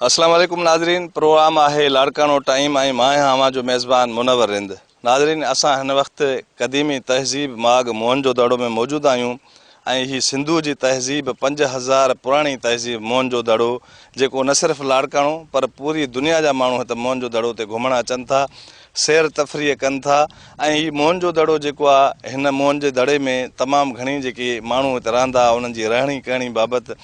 اسلام عليڪم ناظرين پروگرام آهي لاڙڪاڻو ٽائيم ۽ مان آهيان اوهان جو ميزبان منور رند ناظرين اسان هن وقت قديمي تهذيب ماڳ موهن جو دڙو ۾ موجود آهيون ۽ هي سنڌو جي تهذيب 5000 پراڻي تهذيب موهن جو دڙو جيڪو نه صرف لاڙڪاڻو پر پوري دنيا جا ماڻهو هت موهن جو دڙو تي گهمڻ اچن ٿا سير تفريح ڪن ٿا ۽ هي موهن جو دڙو جيڪو آهي هن موهن جي دڙي ۾ تمام گهڻي جيڪي ماڻهو هت رهندا انهن جي رهڻي ڪهڻي بابت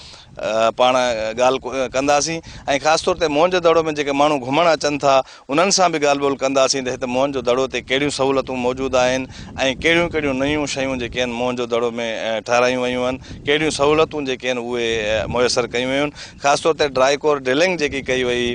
پاڻ ڳالهه ڪنداسين ۽ خاص طور تي موهن جو دڙو ۾ جيڪي ماڻهو گهمڻ اچن ٿا انهن سان به ڳالهه ٻولهه ڪنداسين ته هت موهن جو دڙو تي ڪهڙيون سهولتون موجود آهن ۽ ڪهڙيون ڪهڙيون نيون شيون جيڪي آهن موهن جو دڙو ۾ ٺهرايون ويون آهن ڪهڙيون سهولتون جيڪي آهن اهي ميسر ڪيون ويون آهن خاص طور تي ڊرائي ڪور ڊرلنگ جيڪي ڪئي وئي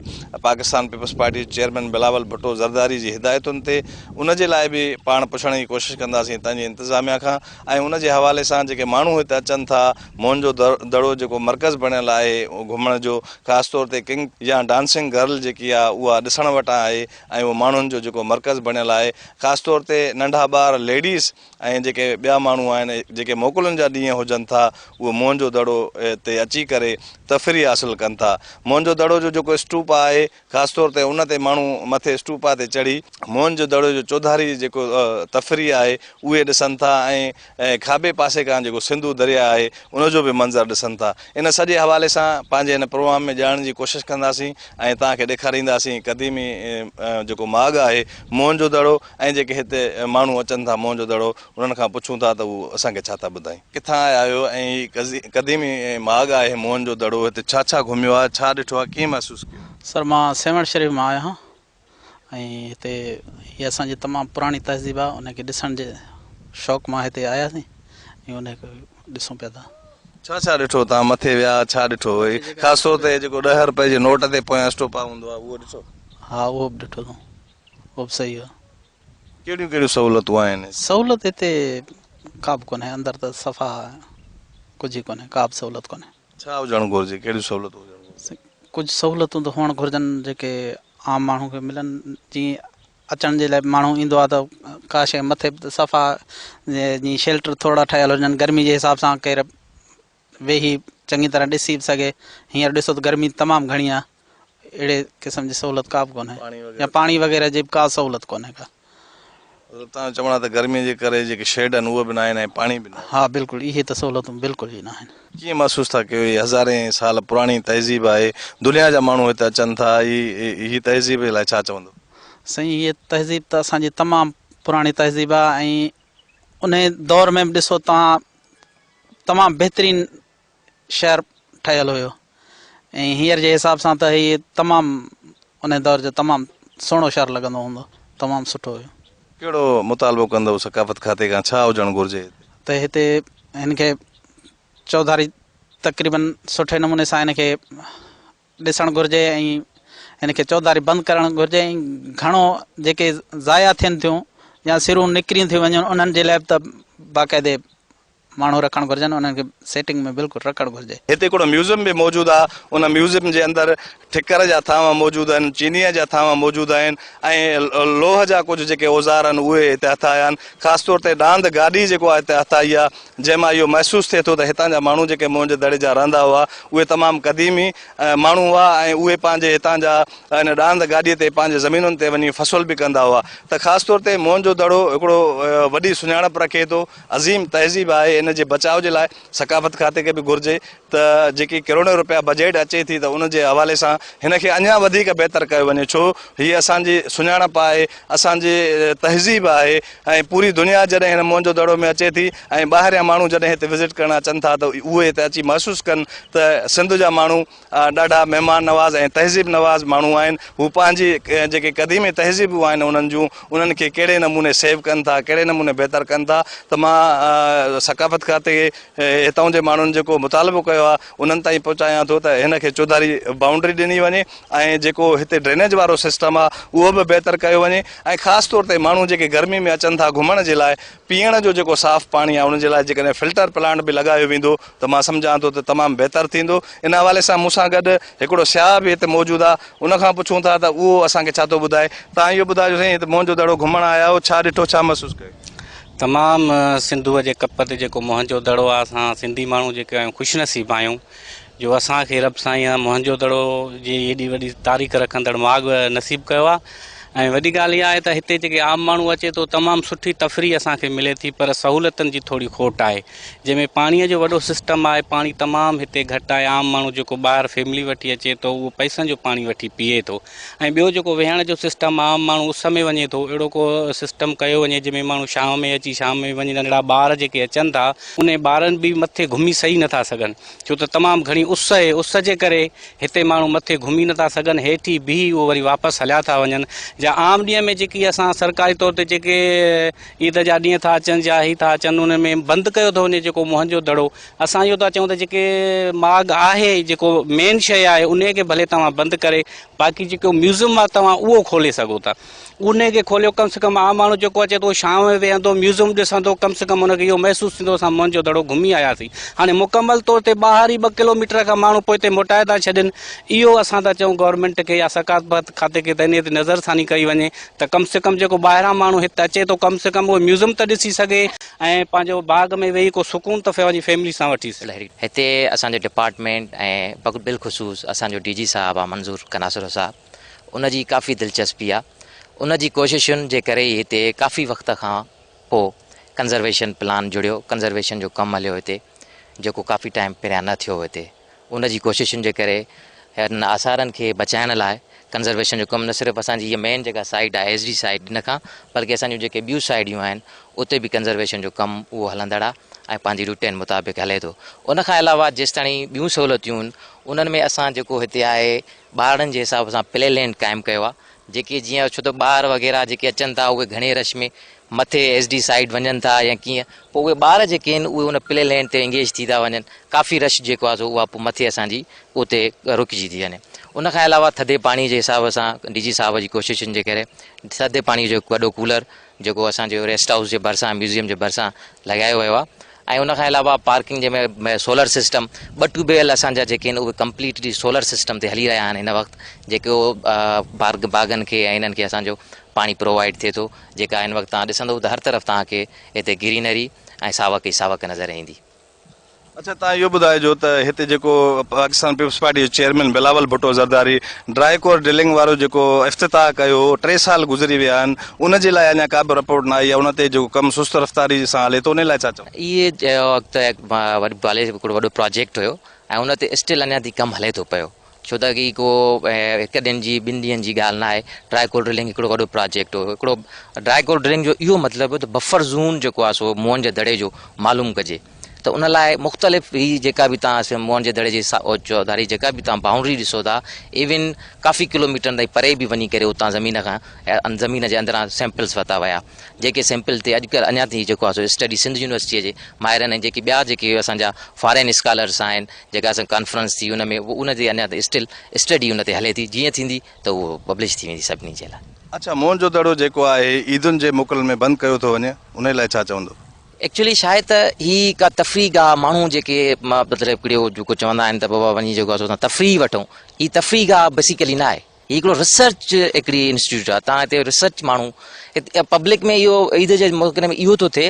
پاڪستان پيپلز پارٽي جي چيئرمين بلاول ڀٽو زرداري جي هدايتن تي ان جي لاء به پاڻ پڇڻ جي ڪوشش ڪنداسين هتان جي انتظاميا کان ۽ ان جي حوالي سان جيڪي ماڻهو هت اچن ٿا موهن جو دڙو جيڪو مرڪز بڻيل آهي گهمڻ جو خاص طور تي ڪنگ يا ڊانسنگ گرل جيڪي آهي اها ڏسڻ وٽان آهي ۽ اهو ماڻهن جو جيڪو مرڪز بڻيل آهي خاص طور تي ننڍا ٻار ليڊيز ۽ جيڪي ٻيا ماڻهو آهن جيڪي موڪلن جا ڏينهن هجن ٿا اهي موهن جو دڙو تي اچي ڪري تفريح حاصل ڪن ٿا موهن جو دڙو جو جيڪو اسٽوپ آهي خاص طور تي ان تي ماڻهو مٿي اسٽوپا تي چڙهي موهن جو دڙو جو چوڌاري جيڪو تفريح آهي اهي ڏسن ٿا ۽ کاٻي پاسي کان جيڪو سنڌو درياء آهي ان جو به منظر ڏسن ٿا. ان سڄي حوالي سان پنهنجي هن پروگرام ۾ ڄاڻڻ جي ڪوشش ڪنداسين ۽ توهان کي ڏيکارينداسين قديمي جيڪو ماڳ آهي موهن جو دڙو ۽ جيڪي هتي ماڻهو اچن ٿا موهن جو دڙو انهن کان پڇون ٿا ته هو اسان کي ڇا ٿا ٻڌائين. ڪٿان آيا آهيو ۽ هي قديمي ماڳ آهي موهن جو دڙو هتي ڇا ڇا گهميو آهي ڇا ڏٺو آهي ڪيئن محسوس ڪيو؟ سر مان سيوهڻ شريف مان آيو آهيان ۽ هتي هي اسان جي تمام پراڻي تهذيب آهي ان کي ڏسڻ جي شوق مان هتي آياسين ۽ ان کي ڏسون پيا ٿا. ڇا ڇا ڏٺو توهان مٿي ويا ڇا ڏٺو خاص طور تي جيڪو ڏهه رپئي جي نوٽ تي پويان اسٽوپا هوندو آهي اهو ڏٺو؟ ها اهو به ڏٺو اٿئون اهو به صحيح آهي. ڪهڙيون ڪهڙيون سهولتون آهن؟ سهولت هتي ڪا به ڪونهي اندر ته صفا ڪجهه ئي ڪونهي ڪا به سهولت ڪونهي. ڇا هجڻ گهرجي ڪهڙيون سهولتون هجڻ گهرجن؟ ڪجهه سهولتون ته هئڻ گهرجن جيڪي عام ماڻهو کي ملن جيئن اچڻ جي لاء ماڻهو ايندو آهي ته ڪا شيء مٿي صفا جيئن شيلٽر ٿورا ٺهيل هجن گرمي جي حساب سان ڪير ويهي چڱي طرح ڏسي به سگهي. هينئر ڏسو ته گرمي تمام گهڻي آهي. اهڙي قسم جي سهولت ڪا به ڪونهي يا پاڻي وغيره جي به ڪا سهولت ڪونهي ڪا. مطلب توهان جو چوڻ آهي ته گرمي جي ڪري جيڪي شيڊ آهن اهي به ناهن ۽ پاڻي به ناهي. ها بلڪل اهي ته سهولتون بلڪل ئي ناهن. ڪيئن محسوس ٿا ڪيو هي هزارين سال پراڻي تهذيب آهي دنيا جا ماڻهو هت اچن ٿا هي تهذيب جي لاء ڇا چوندو؟ سائين هيء تهذيب ته اسان جي تمام پراڻي تهذيب آهي ۽ انهي دور ۾ به ڏسو توهان تمام بهترين شهر ٺهيل هيو ۽ هينئر جي حساب سان ته هي تمام انهي دور جو تمام سهڻو شهر لڳندو هوندو تمام سٺو هيو. ڪهڙو مطالبو ڪندؤ ثقافت کاتي کان ڇا هجڻ گهرجي هتي؟ ته هتي هن کي چوڌاري تقريبن سٺي نموني سان هن کي ڏسڻ گهرجي ۽ هن کي چوڌاري بند ڪرڻ گهرجي ۽ گهڻو جيڪي ضايع ٿين ٿيون يا سرون نڪريون ٿيون وڃن انهن جي لاء به ته باقاعدي ماڻهو رکڻ گهرجن انهن کي سيٽنگ ۾ بلڪل رکڻ گهرجي. هتي هڪڙو ميوزم به موجود آهي ان ميوزم جي اندر ٺڪر جا ٿانو موجود آهن چينيء جا ٿانو موجود آهن ۽ لوهه جا ڪجهه جيڪي اوزار آهن اهي هتي هٿ آيا آهن خاص طور تي ڏاند گاڏي جيڪو آهي هتي هٿ آئي آهي جنهن مان اهو محسوس ٿئي ٿو ته هتان جا ماڻهو جيڪي موهن جي دڙي جا رهندا هئا اهي تمام قديمي ماڻهو هئا ۽ اهي پنهنجي هتان جا ان ڏاند گاڏيء تي پنهنجي زمينن تي وڃي فصل به ڪندا هئا ته خاص طور تي موهن جو دڙو هڪڙو وڏي سڃاڻپ رکي ٿو عظيم تهذيب آهي ان جي بچاء جي لاء ثقافت کاتي کي به گهرجي ته جيڪي ڪروڙين روپيا بجيٽ اچي ٿي ته ان جي حوالي سان هن کي اڃا وڌيڪ بهتر ڪيو وڃي ڇو هي اسان جي سڃاڻپ آهي اسان جي تهذيب آهي ۽ پوري دنيا جڏهن هن موهن جو دڙو ۾ اچي ٿي ۽ ٻاهريان ماڻهو جڏهن هتي وزٽ ڪرڻ اچن ٿا ته اهي هتي اچي محسوس ڪن ته سنڌ جا ماڻهو ڏاڍا مهمان نواز ۽ تهذيب نواز ماڻهو آهن هو پنهنجي جيڪي قديمي تهذيبون آهن انهن جون انهن کي ڪهڙي نموني سيو ڪن ٿا ڪهڙي نموني بهتر ڪن ٿا ته مان ثقافت کاتي هتان جي ماڻهن جيڪو مطالبو ڪيو آهي انهن تائين پهچايان ٿو ته هن کي چوڌاري بائونڊري ڏني وڃي ۽ جيڪو هتي ڊرينيج وارو سسٽم آهي اهو به بهتر ڪيو وڃي ۽ خاص طور تي ماڻهو جيڪي گرمي ۾ اچن ٿا گهمڻ جي لاء پيئڻ جو جيڪو صاف پاڻي آهي ان جي لاء جيڪڏهن فلٽر پلانٽ به لڳايو ويندو ته مان سمجهان ٿو ته تمام بهتر ٿيندو. ان حوالي سان مون سان گڏ هڪڙو سياح به هتي موجود آهي ان کان پڇون ٿا ته اهو اسان کي ڇا ٿو ٻڌائي. توهان اهو ٻڌايو سائين هتي موهن جو دڙو گهمڻ آيا آهيو ڇا ڏٺو ڇا محسوس ڪيو؟ تمام سنڌوء جي ڪپ تي جيڪو موهن جو دڙو آهي اسان سنڌي ماڻهو جيڪي آهيون خوش نصيب آهيون. جو اسان کي رب سائين موهن جو دڙو جي ايڏي وڏي تاريخ رکندڙ ماڳ نصيب ڪيو آهي ۽ وڏي ڳالهه اها آهي ته هتي جيڪي عام ماڻهو اچي ٿو تمام سٺي تفريح اسان کي ملي ٿي پر سهولتن جي ٿوري کوٽ آهي جنهن ۾ پاڻي جو وڏو سسٽم آهي پاڻي تمام هتي گهٽ آهي عام ماڻهو جيڪو ٻاهر فيملي وٺي اچي ٿو اهو پئسن جو پاڻي وٺي پيئي ٿو ۽ ٻيو جيڪو ويهڻ جو سسٽم عام ماڻهو اس ۾ وڃي ٿو اهڙو ڪو سسٽم ڪيو وڃي جنهن ۾ ماڻهو ڇانو ۾ اچي ڇانو ۾ وڃي ننڍڙا ٻار جيڪي اچن ٿا انهي ٻارن به مٿي گهمي صحيح نٿا سگهن ڇو ته تمام گهڻي اس آهي، اس جي ڪري هتي ماڻهو مٿي گهمي نٿا سگهن، هيٺ ئي بيهي اهو وري واپس هليا ٿا وڃن. جا عام ڏينهن ۾ جيڪي اسان سرڪاري طور تي جيڪي عيد جا ڏينهن ٿا اچن يا هي ٿا اچن انهن ۾ بند ڪيو ٿو وڃي جيڪو موهن جو دڙو. اسان اهو ٿا چئون ته جيڪي ماڳ آهي جيڪو مين شيء آهي انهي کي ڀلي توهان بند ڪري باقي جيڪو ميوزم آهي توهان اهو کولي سگهو ٿا. انهي کي کوليو ڪم سي ڪم عام ماڻهو جيڪو اچي ٿو اهو ڇانو ۾ ويهندو ميوزم ڏسندو ڪم سي ڪم ان کي اهو محسوس ٿيندو اسان موهن جو دڙو گهمي آياسين هاڻي مڪمل طور تي ٻاهر ئي ٻه ڪلو ميٽر کان ماڻهو پوئتي موٽائي ٿا ڇڏين اهو اسان ٿا چئون گورنمينٽ کي يا ثقافت کاتي کي ته انهي تي نظر ثاني ڪئي وڃي ته ڪم سي ڪم جيڪو ٻاهران ماڻهو هت اچي ٿو ڪم سي ڪم اهو ميوزم ته ڏسي سگهي ۽ پنهنجو باغ ۾ ويهي ڪو سڪون ته پنهنجي فيملي سان وٺي سگهي. هتي اسان جو ڊپارٽمينٽ ۽ بالخصوص اسان جو ڊي جي صاحب آ منظور قناصرو صاحب ان جي ڪافي دلچسپي آ ان جي ڪوششن جي ڪري ئي هتي ڪافي وقت کان پو ڪنزرويشن پلان جڙيو ڪنزرويشن جو ڪم هليو هتي جيڪو ڪافي ٽائيم پهريان نه ٿيو هتي ان جي ڪوششن جي ڪري هن آثارن کي بچائڻ لاء ڪنزرويشن جو ڪم نه صرف اسان جي هيء مين جيڪا سائيٽ آهي ايس ڊي سائيٽ ان کان بلڪه اسان جون جيڪي ٻيون سائيڊيون آهن اتي به ڪنزرويشن جو ڪم اهو هلندڙ آ ۽ پنهنجي روٽين مطابق هلي ٿو ان کان علاوه جيستاڻي ٻيون سهولتيون انهن ۾ اسان جيڪو هتي آهي ٻارڙن جي حساب سان پلي لينڊ قائم ڪيو آهي جيڪي جيئن ڇو ته ٻار وغيره جيڪي اچن ٿا اهي گهڻي رش ۾ مٿي ايس ڊي سائيڊ وڃن ٿا يا ڪيئن پوء اهي ٻار جيڪي آهن اهي ان پلي لينڊ تي انگيج ٿي ٿا وڃن ڪافي رش جيڪو آهي سو اها پوء مٿي اسان جي اتي رڪجي ٿي وڃي ان کان علاوه ٿڌي پاڻي جي حساب سان ڊي جي صاحب جي ڪوششن جي ڪري ٿڌي پاڻي جو هڪ وڏو ڪولر جيڪو اسان جو ريسٽ هائوس جي ڀرسان ميوزيم جي ڀرسان لڳايو ويو آهي ۽ ان کان علاوه پارڪنگ جنهن ۾ سولر سسٽم ٻه ٽيوب ويل اسان جا جيڪي آهن اهي ڪمپليٽلي سولر سسٽم تي هلي رهيا آهن هن وقت جيڪو پارڪ باغن کي ۽ انهن کي اسان جو پاڻي پرووائيڊ ٿئي ٿو جيڪا هن وقت توهان ڏسندو ته هر طرف توهان کي هتي گرينري ۽ ساوڪ ئي ساوڪ نظر ايندي. اڇا توهان اهو ٻڌائجو ته هتي جيڪو پاڪستان پيپلز پارٽي جو chairman Bilawal Bhutto Zardari dry core drilling وارو جيڪو افتتاح ڪيو هو ٽي سال گذري ويا آهن ان جي لاء اڃا ڪا به رپورٽ نه آئي آهي ان تي جيڪو ڪم سست رفتاري سان هلي ٿو ان لاء ڇا چوندو؟ اهي هڪڙو وڏو پراجيڪٽ هيو ۽ ان تي اسٽل اڃا تائين ڪم هلي ٿو پيو ڇو ته هي ڪو هڪ ڏينهن جي ٻن ڏينهن جي ڳالهه نه آهي ڊرائي ڪور ڊرلنگ هڪڙو وڏو پراجيڪٽ هو هڪڙو ڊرائي ڪور ڊرلنگ جو اهو مطلب هو ته بفر زون جيڪو آهي سو موهن جي دڙي جو معلوم ڪجي ته ان لاء مختلف هي جيڪا به توهان موهن جي دڙي جي چوڌاري جيڪا به توهان بائونڊري ڏسو ٿا ايون ڪافي ڪلوميٽرن تائين پري به وڃي ڪري اتان زمين کان زمين جي اندران سيمپلس ورتا ويا جيڪي سيمپل تي اڄڪلهه اڃا تائين جيڪو آهي سو اسٽڊي سنڌ يونيورسٽيء جي ماهرن ۽ جيڪي ٻيا جيڪي اسان جا فارين اسڪالرس آهن جيڪا اسان ڪانفرنس ٿي ان ۾ ان تي اڃا تائين اسٽل اسٽڊي ان تي هلي ٿي جيئن ٿيندي ته اهو پبلش ٿي ويندي سڀني جي لاء. اڇا موهن جو دڙو جيڪو آهي عيدن جي موڪلن ۾ بند ڪيو ٿو وڃي انهي لاء ڇا چوندو؟ ايڪچولي ڇا آهي ته هي ڪا تفريح گاهه ماڻهو جيڪي مطلب هڪڙو جيڪو چوندا آهن ته بابا وڃي جيڪو آهي سو اسان تفريح وٺون هي تفريح گاهه بيسيڪلي نه آهي هي هڪڙو ريسرچ هڪڙي انسٽيٽيوٽ آهي تان هتي ريسرچ ماڻهو هتي پبلڪ ۾ اهو عيد جي موقعي ۾ اهو ٿو ٿئي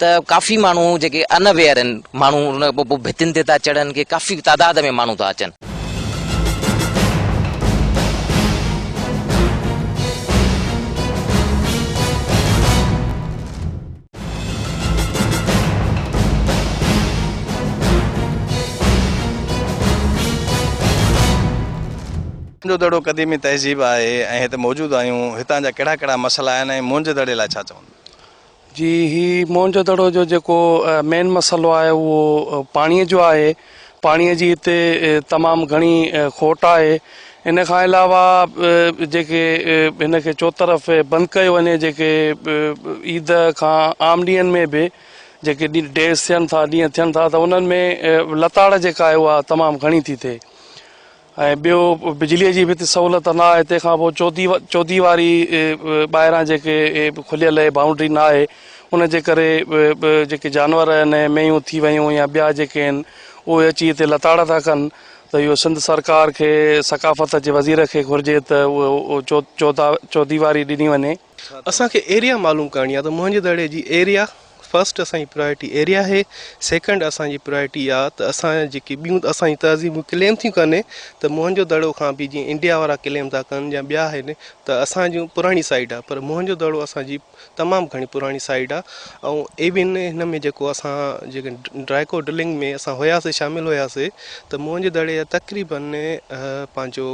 ته ڪافي ماڻهو جيڪي ان اويئر آهن ماڻهو ان کان پوء ڀتين تي ٿا چڙهن ڪي ڪافي تعداد ۾ ماڻهو ٿا اچن. موهن جو دڙو قديمي تهذيب آهي ۽ هتي موجود آهيون هتان جا ڪهڙا ڪهڙا مسئلا آهن ۽ موهن جي دڙي لاء ڇا چوندو؟ جي هي موهن جو دڙو جو جيڪو مين مسئلو آهي اهو پاڻي جو آهي پاڻي جي هتي تمام گهڻي کوٽ آهي ان کان علاوه جيڪي هن کي چوطرف بند ڪيو وڃي جيڪي عيد کان عام ڏينهن ۾ به جيڪي ڊيز ٿين ٿا ڏينهن ٿين ٿا ته انهن ۾ لتاڙ جيڪا آهي اها تمام گهڻي ٿي ٿئي ۽ ٻيو بجليء جي به هتي سهولت نه آهي تنهن کان پوء چودي چوديواري ٻاهران جيڪي کليل بائونڊري نه آهي ان جي ڪري جيڪي جانور آهن مينهون ٿي ويون يا ٻيا جيڪي آهن اهي اچي هتي لتاڙ ٿا ڪن ته اهو سنڌ سرڪار کي ثقافت جي وزير کي گهرجي ته اهو چوديواري ڏني وڃي. اسان کي ايريا معلوم ڪرڻي آهي ته موهن جي دڙي جي ايريا فرسٽ اسان جي پرائرٽي ايريا آهي سيڪنڊ اسان جي پرائرٽي آ ته اسان جيڪي ٻيون اسان جي تهذيبون ڪليم ٿيون ڪن ته موهن جو دڙو کان به جيئن انڊيا وارا ڪليم ٿا ڪن يا ٻيا آهن ته اسان جون پراڻي سائيڊ آ پر موهن جو دڙو اسان جي تمام گهڻي پراڻي سائيڊ آ ۽ ايون هن ۾ جيڪو اسان جيڪي ڊرائيڪو ڊرلنگ ۾ اسان هياسي شامل هياسي ته موهن جي دڙي جا تقريبن پنهنجو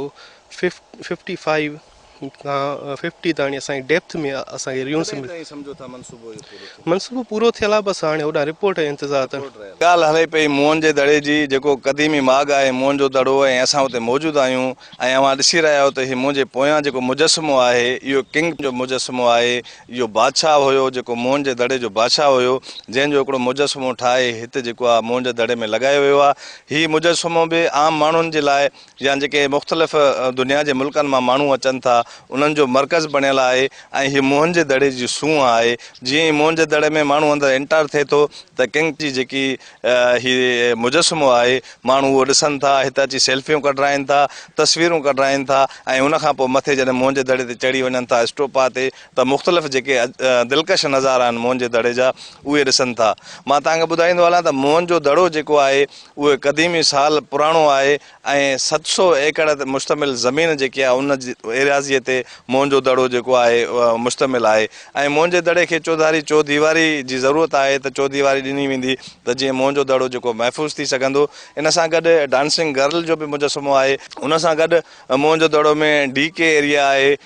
ففٽي فائيو کان ففٽي تاڻي اسان جي ڊيپٿ ۾ اسان کي ريونس ڪڏهن تائين سمجهو ٿا منصوبو اهو پورو ٿيندو؟ منصوبو پورو ٿيل آ بس هاڻي هوڏانهن رپورٽ جو انتظار ته. ڳالهه هلي پئي موهن جي دڙي جي جيڪو قديمي ماڳ آهي موهن جو دڙو ۽ اسان اتي موجود آهيون ۽ اوهان ڏسي رهيا آهيو ته هي منهنجي پويان جيڪو مجسمو آهي اهو ڪنگ جو مجسمو آهي اهو بادشاهه هيو جيڪو موهن جي دڙي جو بادشاهه هيو جنهن جو هڪڙو مجسمو ٺاهي هت جيڪو آهي موهن جي دڙي ۾ لڳايو ويو آهي هي مجسمو به عام ماڻهن جي لاء يا جيڪي مختلف دنيا جي ملڪن مان ماڻهو اچن ٿا انهن جو مرڪز بڻيل آهي ۽ هي موهن جي دڙي جي سونهن آهي جيئن ئي موهن جي دڙي ۾ ماڻهو اندر انٽر ٿئي ٿو ته ڪنگ جي جيڪي هي مجسمو آهي ماڻهو اهو ڏسن ٿا هت اچي سيلفيون ڪڍرائين ٿا تصويرون ڪڍرائين ٿا ۽ ان کان پوء مٿي جڏهن موهن جي دڙي تي چڙهي وڃن ٿا اسٽوپا تي ته مختلف جيڪي دلڪش نظارا آهن موهن جي دڙي جا اهي ڏسن ٿا مان توهان کي ٻڌائيندو هلان ته موهن جو دڙو جيڪو آهي اهو قديمي سال پراڻو آهي ۽ 700 ايڪڙ تي مشتمل زمين جيڪي آهي ان جي ايراضيء تي موهن جو دڙو جيڪو آهي مشتمل آهي ۽ موهن جي دڙي کي چوڌاري چوديواري جي ضرورت آهي ته چوديواري ڏني ويندي ته جيئن موهن جو دڙو جيڪو محفوظ ٿي سگهندو ان سان گڏ ڊانسنگ گرل جو به مجسمو آهي ان سان گڏ موهن جو دڙو ۾ ڊي ڪي ايريا آهي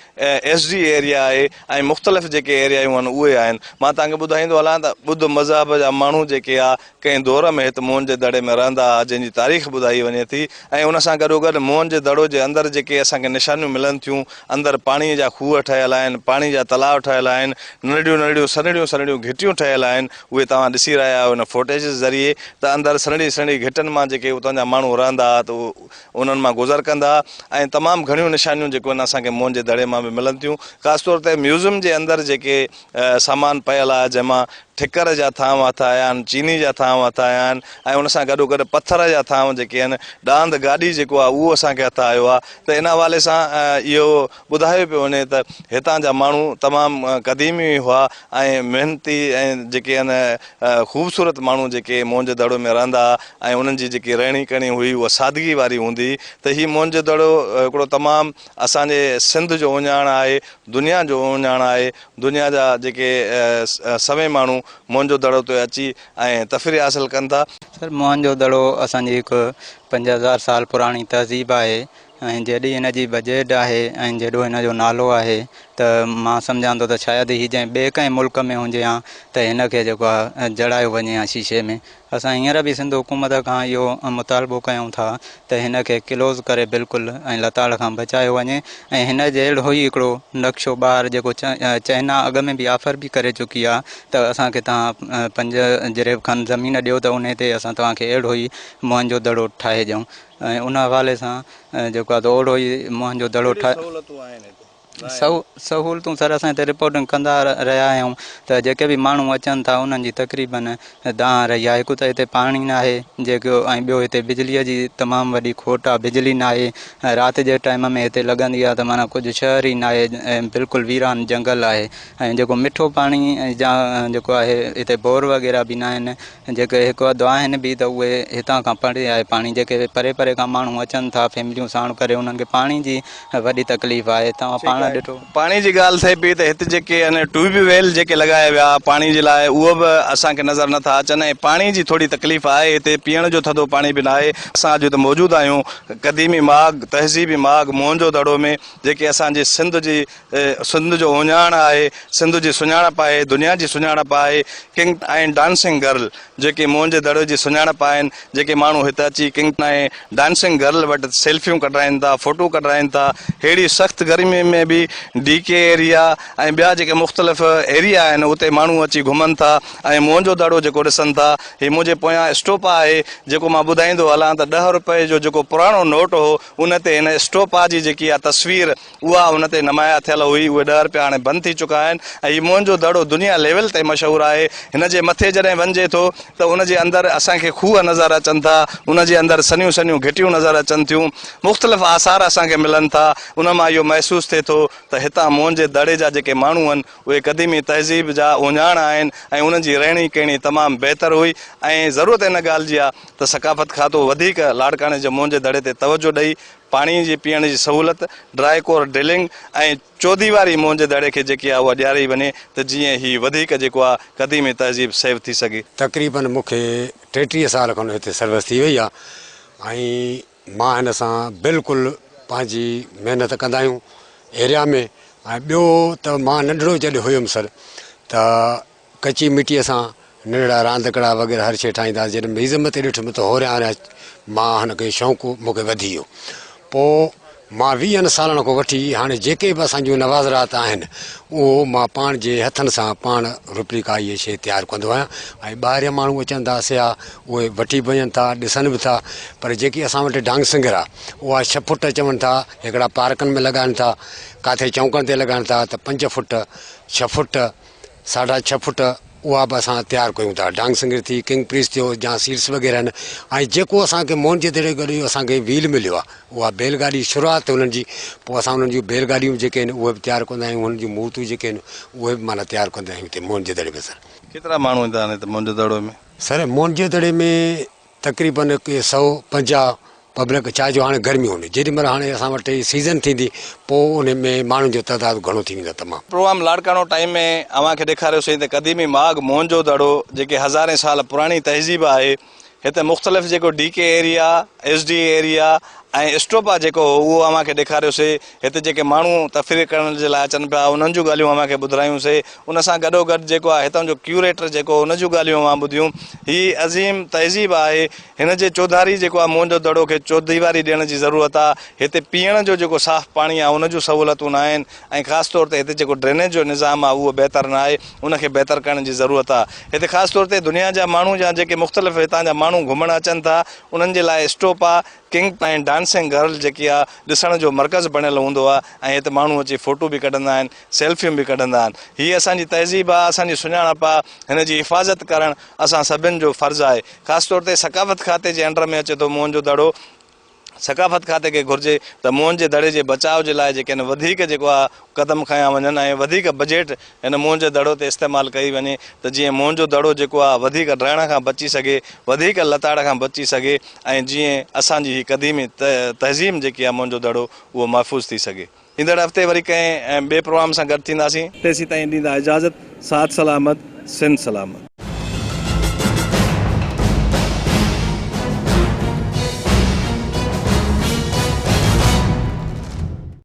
ايس ڊي ايريا آهي ۽ مختلف جيڪي ايريائون آهن اهي آهن مان توهان کي ٻڌائيندو هلان ته ٻڌ مذهب جا ماڻهو جيڪي آ ڪنهن دور ۾ هت موهن جي دڙي ۾ رهندا ها جنهن جي تاريخ ٻڌائي وڃي ٿي ۽ ان سان گڏوگڏ موهن جي دڙو جي اندر جيڪي اسان کي نشانيون ملن ٿيون اندر پاڻي جا کوهه ٺهيل آهن پاڻي جا تلاء ٺهيل آهن ننڍڙيون ننڍڙيون سنهڙيون سنهڙيون گهٽيون ٺهيل آهن اهي توهان ڏسي رهيا آهيو ان فوٽيجز ذريعي ته اندر سنهڙي سنهڙي گهٽن مان جيڪي اتان جا ماڻهو رهندا ها ته انهن مان گذر ڪندا ۽ تمام گهڻيون نشانيون جيڪو آهن اسان کي موهن جي دڙي مان به ملن ٿيون خاص طور تي ميوزم جي اندر جيڪي سامان پيل آهي جنهن مان ٺڪر جا ٿانو هٿ آيا آهن چيني جا ٿانو هٿ آيا آهن ۽ ان سان گڏو گڏ پٿر جا ٿانو جيڪي آهن ڏاند گاڏي جيڪو آهي اهو اسان کي هٿ آيو آهي ته ان حوالي سان اهو ٻڌايو پيو وڃي ته هتان جا ماڻهو تمام قديمي هئا ۽ محنتي ۽ جيڪي آهن خوبصورت ماڻهو جيڪي موهن جو دڙو ۾ رهندا ها ۽ انهن جي جيڪي رهڻي ڪهڻي هئي اها سادگي واري هوندي هئي ته هي موهن جو دڙو هڪڙو تمام اسان جي سنڌ جو اهڃاڻ آهي دنيا جو اهڃاڻ آهي دنيا جا جيڪي سوين ماڻهو موهن جو دڙو تي اچي ۽ تفريح حاصل ڪن ٿا. سر موهن جو دڙو اسان جي هڪ 5000 سال پراڻي تهذيب آهي ۽ جيڏي هن جي بجيٽ آهي ۽ جيڏو هن جو نالو آهي ته مان سمجهان ٿو ته شايد هي جنهن ٻئي ڪنهن ملڪ ۾ هجي هان ته هن کي جيڪو آهي جڙايو وڃي هان شيشي ۾ اسان هينئر به سنڌ حڪومت کان اهو مطالبو ڪيون ٿا ته هن کي ڪلوز ڪري بلڪل ۽ لتاڙ کان بچايو وڃي ۽ هن جهڙو ئي هڪڙو نقشو ٻاهر جيڪو چائنا اڳ ۾ به آفر به ڪري چڪي آهي ته اسان کي توهان پنج جريب کن زمين ڏيو ته انهي تي اسان توهان کي اهڙو ئي موهن جو دڙو ٺاهي ڏيون ۽ ان حوالي سان جيڪو آهي اهڙو ئي موهن جو دڙو ٺاهي. سهولتون آهن هتي؟ سهولتون سر اسان هتي رپورٽنگ ڪندا رهيا آهيون ته جيڪي به ماڻهو اچن ٿا انهن جي تقريبن دانهن رهي آهي هڪ ته هتي پاڻي ناهي جيڪو ۽ ٻيو هتي بجلي جي تمام وڏي کوٽ آهي بجلي ناهي رات جي ٽائيم ۾ هتي لڳندي آهي ته معنيٰ ڪجهه شهر ئي ناهي بلڪل ويران جنگل آهي ۽ جيڪو مٺو پاڻي جا جيڪو آهي هتي بور وغيره به ناهن جيڪي هڪ اڌ آهن به ته اهي هتان کان پري آهي پاڻي جيڪي پري پري کان ماڻهو اچن ٿا فيمليون ساڻ ڪري انهن کي پاڻي جي وڏي تڪليف آهي توهان پاڻ ڏٺو. پاڻي جي ڳالهه ٿئي پئي ته هت جيڪي ان ٽيوب ويل جيڪي لڳايا ويا پاڻي جي لاء اهو به اسان کي نظر نٿا اچن ۽ پاڻي جي ٿوري تڪليف آهي هتي پيئڻ جو ٿڌو پاڻي به ناهي اسان اڄ هت موجود آهيون قديمي ماڳ تهذيبي ماڳ موهن جو دڙو ۾ جيڪي اسان جي سنڌ جي سنڌ جو اهڃاڻ آهي، سنڌ جي سڃاڻپ آهي، دنيا جي سڃاڻپ آهي، ڪنگ ۽ ڊانسنگ گرل جيڪي موهن جي دڙي جي سڃاڻپ آهن، جيڪي ماڻهو هت اچي ڪنگ ۽ ڊانسنگ گرل وٽ سيلفيون ڪڍرائين ٿا، فوٽو ڪڍرائين ٿا، ههڙي سخت گرمي ۾ به ڊي ڪي ايريا ۽ ٻيا جيڪي مختلف ايريا آهن اتي ماڻهو اچي گهمن ٿا ۽ موهن جو دڙو جيڪو ڏسن ٿا، هي منهنجي پويان اسٽوپا آهي جيڪو مان ٻڌائيندو هلان ته ڏهه روپئي جو جيڪو پراڻو نوٽ هو ان تي هن اسٽوپا جي جيڪي اها تصوير اها ان تي نمايان ٿيل هئي. اهي ڏهه رپيا هاڻي بند ٿي چڪا آهن ۽ هي موهن جو دڙو دنيا ليول تي مشهور آهي. هن جي مٿي جڏهن وڃجي ٿو ته ان جي اندر اسان کي کوهه نظر اچن ٿا، ان جي اندر سنهيون سنهيون گهٽيون نظر اچن ٿيون، مختلف آثار اسان کي ملن ٿا، ان مان اهو محسوس ٿئي ٿو ٿو ته هتان موهن جي دڙي جا جيڪي ماڻهو آهن اهي قديمي تهذيب جا اهڃاڻ آهن ۽ انهن جي رهڻي ڪهڻي تمام بهتر هئي ۽ ضرورت ان ڳالهه جي آهي ته ثقافت کاتو وڌيڪ لاڙڪاڻي جي موهن جي دڙي تي توجهه ڏئي پاڻي جي پيئڻ جي سهولت، ڊرائي ڪور ڊرلنگ ۽ چوديواري موهن جي دڙي کي جيڪي آهي اها ڏياري وڃي ته جيئن هي وڌيڪ جيڪو آهي قديمي تهذيب سيو ٿي سگهي. تقريبن مون کي 33 سال کن هتي سروس ٿي وئي آهي ۽ مان هن سان بلڪل پنهنجي محنت ڪندا آهيون ايريا ۾ ۽ ٻيو ته مان ننڍڙو جڏهن هيم سر ته ڪچي مٽيء سان ننڍڙا راندڪڙا وغيره هر شيء ٺاهيندا هئاسين جڏهن ميوزم تي ڏٺم ته هوريان هوريان مان هن کي شوق مون کي وڌي ويو پوء مان ويهن سالن کان وٺي هاڻي جيڪي به اسان جون نوازرات آهن اهو مان پاڻ جي هٿن سان پاڻ رپليڪا اهي شيء تيار ڪندو آهيان ۽ ٻاهريان ماڻهو اچن ٿا سياح اهي وٺي به وڃن ٿا ڏسن به ٿا پر جيڪي اسان وٽ ڊانگ سنگر آ اها ڇهه فوٽ چون ٿا هڪڙا پارڪن ۾ لڳائن ٿا ڪاٿي چونڪن تي لڳائن ٿا ته پنج فوٽ ڇهه فوٽ ساڍا ڇهه فوٽ اها به اسان تيار ڪيون ٿا ڊانگ سنگر ٿي ڪنگ پريس ٿيو يا سيٽس وغيره آهن ۽ جيڪو اسان کي موهن جي دڙي گڏ اسان کي ويل مليو آ اها بيل گاڏي شروعات انهن جي پوء اسان انهن جون بيل گاڏيون جيڪي آهن اهي به تيار ڪندا آهيون انهن جون مورتيون جيڪي آهن اهي به معنيٰ تيار ڪندا آهيون هتي موهن جي دڙي ۾ سر. ڪيترا ماڻهو ايندا آهن هتي موهن جي دڙو ۾؟ سر موهن جي دڙي ۾ تقريبن ڪي 150 پبلڪ ڇا جو هاڻي گرمي هوندي جيڏي مهل هاڻي اسان وٽ سيزن ٿيندي پوء ان ۾ ماڻهن جو تعداد گهڻو ٿي ويندو تمام. پروگرام لاڙڪاڻو ٽائيم ۾ اوهان کي ڏيکاريوسين ته قديمي ماڳ موهن جو دڙو جيڪي هزارين سال پراڻي تهذيب آهي هتي مختلف جيڪو D K area, S D A area ۽ stupa جيڪو هو اهو اوهان کي ڏيکاريوسي. هتي جيڪي ماڻهو تفريح ڪرڻ جي لاء اچن پيا انهن جون ڳالهيون اوهان کي ٻڌرايون سي. ان سان گڏوگڏ جيڪو آهي هتان جو ڪيوريٽر جيڪو ان جون ڳالهيون اوهان ٻڌيون. هي عظيم تهذيب آهي. هن جي چوڌاري جيڪو آهي موهن جو دڙو کي چوديواري ڏيڻ جي ضرورت آهي. هتي پيئڻ جو جيڪو صاف پاڻي آهي ان جون سهولتون ناهن. ۽ خاص طور تي هتي جيڪو ڊرينيج جو نظام آهي اهو بهتر نه آهي ان کي بهتر ڪرڻ جي ضرورت آهي هتي خاص طور تي دنيا جا ماڻهو يا جيڪي مختلف هتان جا ماڻهو گهمڻ اچن ٿا انهن جي لاء اسٽوپا ڪنگ ۽ ڊانسنگ گرل جيڪي آهي ڏسڻ جو مرڪز بڻيل هوندو آهي ۽ هتي ماڻهو اچي فوٽو به ڪڍندا آهن سيلفيون به ڪڍندا آهن هي اسان جي تهذيب آهي اسان جي سڃاڻپ آهي هن جي حفاظت ڪرڻ اسان سڀن جو فرض آهي خاص طور تي ثقافت کاتي جي انڊر ۾ اچي ٿو موهن جو دڙو ثقافت کاتي کي گهرجي ته موهن جي دڙي جي بچاء جي لاء جيڪي آهن وڌيڪ جيڪو آهي قدم کنيا وڃن ۽ وڌيڪ بجيٽ هن موهن جي دڙو تي استعمال ڪئي وڃي ته جيئن موهن جو دڙو جيڪو آهي وڌيڪ ڊهڻ کان بچي سگهي وڌيڪ لتاڙ کان بچي سگهي ۽ جيئن اسان جي هي قديمي تهذيب جيڪي آهي موهن جو دڙو اهو محفوظ ٿي سگهي. ايندڙ هفتي وري ڪنهن ٻئي پروگرام سان گڏ ٿينداسين. تيسين تائين ڏيندا اجازت. ساٿ سلامت. سنڌ سلامت.